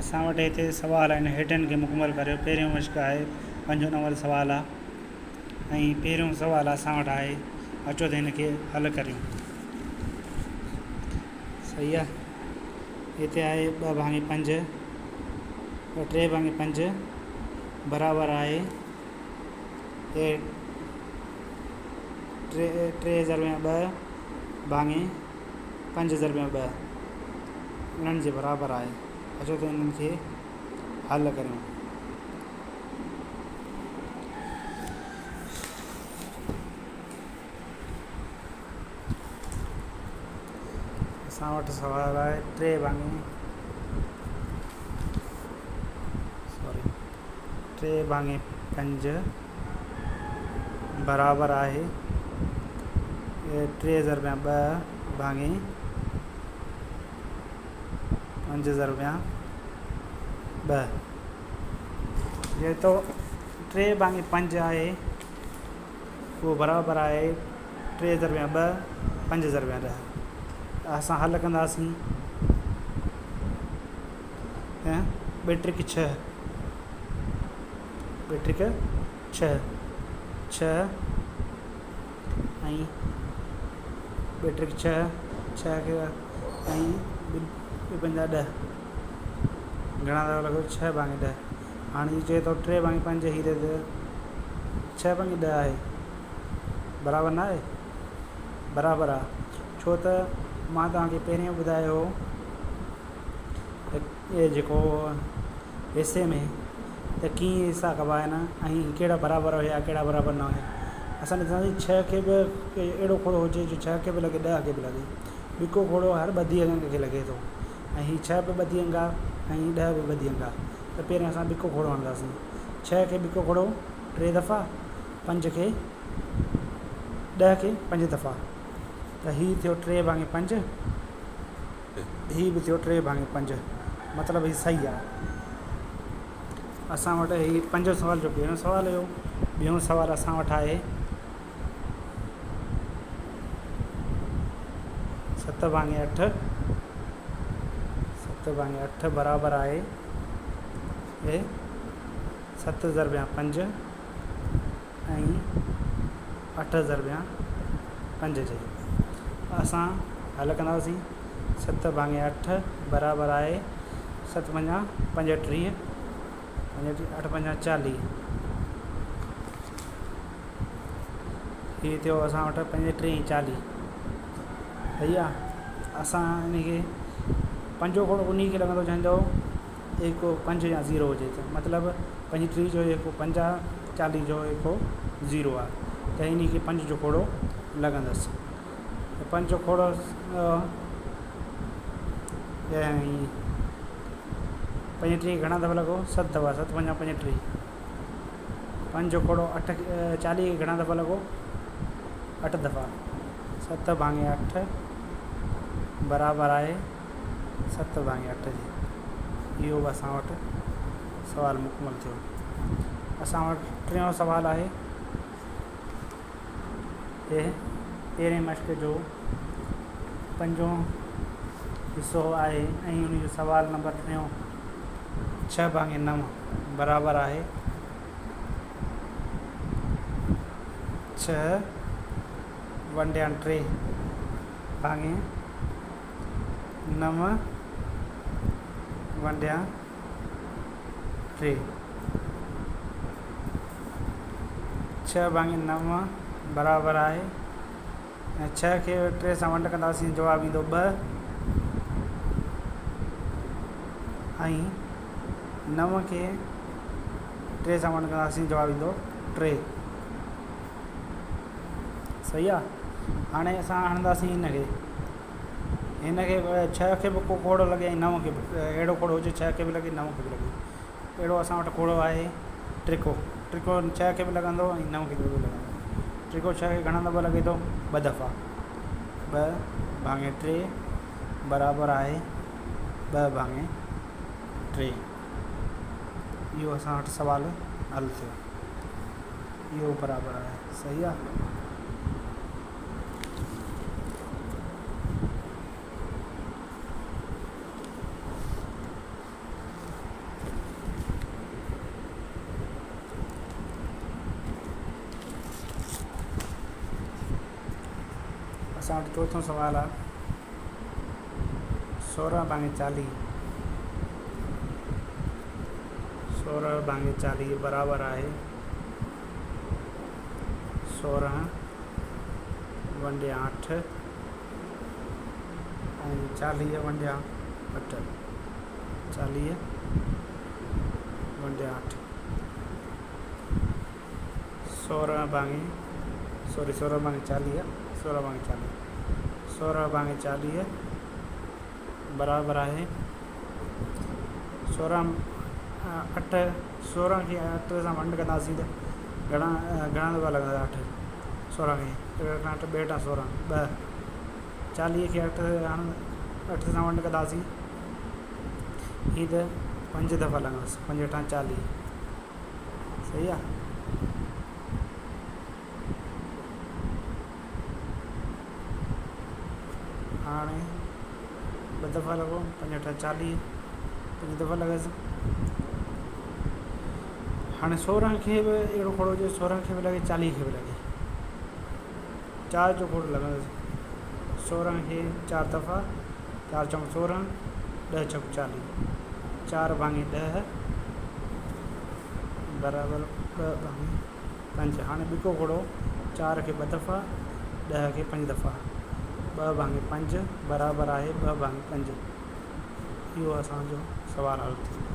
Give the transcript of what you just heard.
اسان وٽ هتي سوال آهن هيٺين کي مڪمل ڪريو پهريون مشق آهي پنجون نمبر سوال آهي ۽ پهريون سوال اسان وٽ آهي اچو ته هن کي حل ڪريون صحيح آهي هتي آهي ٻه ڀاڱي پنج ٽي ڀاڱي پنج برابر آهي ٽي ٽي ضرب ٻه ڀاڱي پنج ضرب ٻه انهن جي برابر آهي. اچو ته انهن کي حل ڪريون. اسان وٽ سوال آهي ٽي ڀاڱي سوري ٽي ڀاڱي پنج برابر آهي ٽي ضرب ٻه ڀاڱي پنج ضرب ٻه. جيتو ٽي ڀاڱي پنج آهي اهو برابر آهي ٽي ضرب ٻه پنج ضرب ڏهه. اسان حل ڪنداسين ۽ ٻه ٽرڪ ڇهه ٻه ٽرڪ ڇهه ڇهه ۽ ٻه ٽرڪ ڇهه ڇهه کي ۽ ٻه پنجا ڏهه گهڻا ٿا لڳو ڇهه ڀاڱي ڏهه هاڻي هي چئي ٿو ٽي ڀاڱي پنج هي ته ڇهه ڀاڱي ڏهه آهي برابر نه آهي برابر آهي ڇو ته مان توهان کي پهريون ٻڌايو هو اهي جيڪو حصي ۾ ته ڪيئن حصا ڪبا آهن ۽ ڪهڙا برابر هيا ڪهڙا برابر نه هيا. اسان ڏسنداسين ڇهه کي به اهڙو کوڙو هجي جو ڇهه کي به لڳي ڏهه کي به لڳي. ٻڪو کوڙو هر ٻڌي انگ کي لڳي ٿو ۽ هي ڇهه به ٻڌي انگ آهي ۽ هي ڏهه به ٻڌي انگ آهي ته پهريان اسان ٻڪو کوڙو هڻنداسين. ڇهه کي ٻڪو کوڙو ٽي دفعا، پنج کي ڏهه کي پنج دفعا ته هي ٿيو ٽي ڀاڱي پنج. هي به ٿيو ٽي ڀاڱي پنج مطلب هي صحيح آهي. اسان وٽ هي پنجون سوال جو پهريون سوال هيو. ٻيون سوال اسان وٽ آهي ست ڀاڱي اٺ ست ڀاڱي اٺ برابر آهي ست ضربيان پنج ۽ اٺ ضربيان پنج جي اسان حل ڪنداسين ست ڀاڱي اٺ برابر آهي ست پنجا پنجٽيهه پنجٽيهه اٺ پنجا چاليهه هي ٿيو اسان وٽ پنجٽيهه چاليهه صحيح آهي اسان ان کي پنجون کوڙو ان کي لڳندو جنهن جو هڪ پنج يا زيرو هجي ته مطلب پنجٽيهه جو هڪ پنج آهي چاليهه جو هڪ زيرو آهي ته انهي کي پنج جو کوڙو لڳندس ته پنج جو کوڙو ۽ پنجٽيهه گهڻا دفعا لڳو ست دفعا ست پنجا پنجٽيهه پنج جو کوڙو اٺ چاليهه کي گهڻا دفعا لڳو اٺ دفعا ست ڀاڱي اٺ برابر آهي ست ڀاڱي اٺ جي. اهو به اسان وٽ سوال مڪمل ٿيو. اسان وٽ ٽيون سوال آهي هي پهرين مشق جو پنجون حصو آهي ۽ ان جو سوال نمبر ٽيون ڇهه ڀاڱي نو برابر آهي ڇهه ونڊيان ٽي ڀاڱي نو ونڊيان ٽي. ڇهه ڀاڱي نو برابر آهي ۽ ڇهه کي ٽي سان ونڊ ڪنداسين جواب ايندو ٻه ۽ نو کي ٽي سان ونڊ ڪنداسين جواب ايندو ٽي. صحيح آ هاڻي اسان هڻنداسين هن کي هن کي ڇهه کي به ڪو کوڙو لڳي ۽ نو کي به اهڙو کوڙو هجي ڇهه کي به لڳي نو کي به لڳي اهڙو اسان وٽ کوڙو آهي ٽڪو ٽڪو ڇهه کي به لڳندو ۽ نو کي به لڳندو ٽڪو ڇهه کي گهڻا دفعا لڳي ٿو ٻه دفعا ٻه ڀاڱي ٽي برابر آهي ٻه ڀاڱي ٽي اهو اسان وٽ سوال حل ٿيو اهو برابر آهي صحيح آهي. اسان وٽ چوٿون سوال آ سورهن ڀاڱي چاليهه، سورهن ڀاڱي چاليهه برابر آهي سورهن ونڊيا اٺ ۽ چاليهه ونڊيا اٺ، چاليهه ونڊيا اٺ، سورهن ڀاڱي سوري سورهن ڀاڱي چاليهه، سورهن ڀاڱي چاليهه، سورهن ڀاڱي چاليهه برابر آهي سورهن اٺ، سورهن کي اٺ سان ونڊ ڪنداسين ته گهڻا گهڻا دفعا لڳندا اٺ سورهن کي هڪ کان اٺ ٻه هيٺان سورهن ٻه، چاليهه کي اٺ هاڻ اٺ سان ونڊ ڪنداسين هي ته پنج دفعا لڳندس پنج هيٺان چاليهه صحيح آ. هاڻي ٻه دفعا لڳو پنج اٺ چاليهه پنج دفعا لڳس هاڻي سورهن کي به اهڙو کوڙو هجي سورهن کي به لڳي چاليهه کي به لڳي چار جو کوڙو لڳندس سورهن کي چار دفعا چار چوڪ سورهن ڏهه چوڪ چاليهه چار ڀاڱي ڏهه برابر ٻه ڀاڱي پنج. هاڻي ٻڪو گهوڙو چار کي ٻه دفعا، ڏهه کي پنج دفعا. ٻه ڀاڱي پنج برابر آهي ٻه ڀاڱي پنج. اهو اسان جو سوال حل ٿي ويو.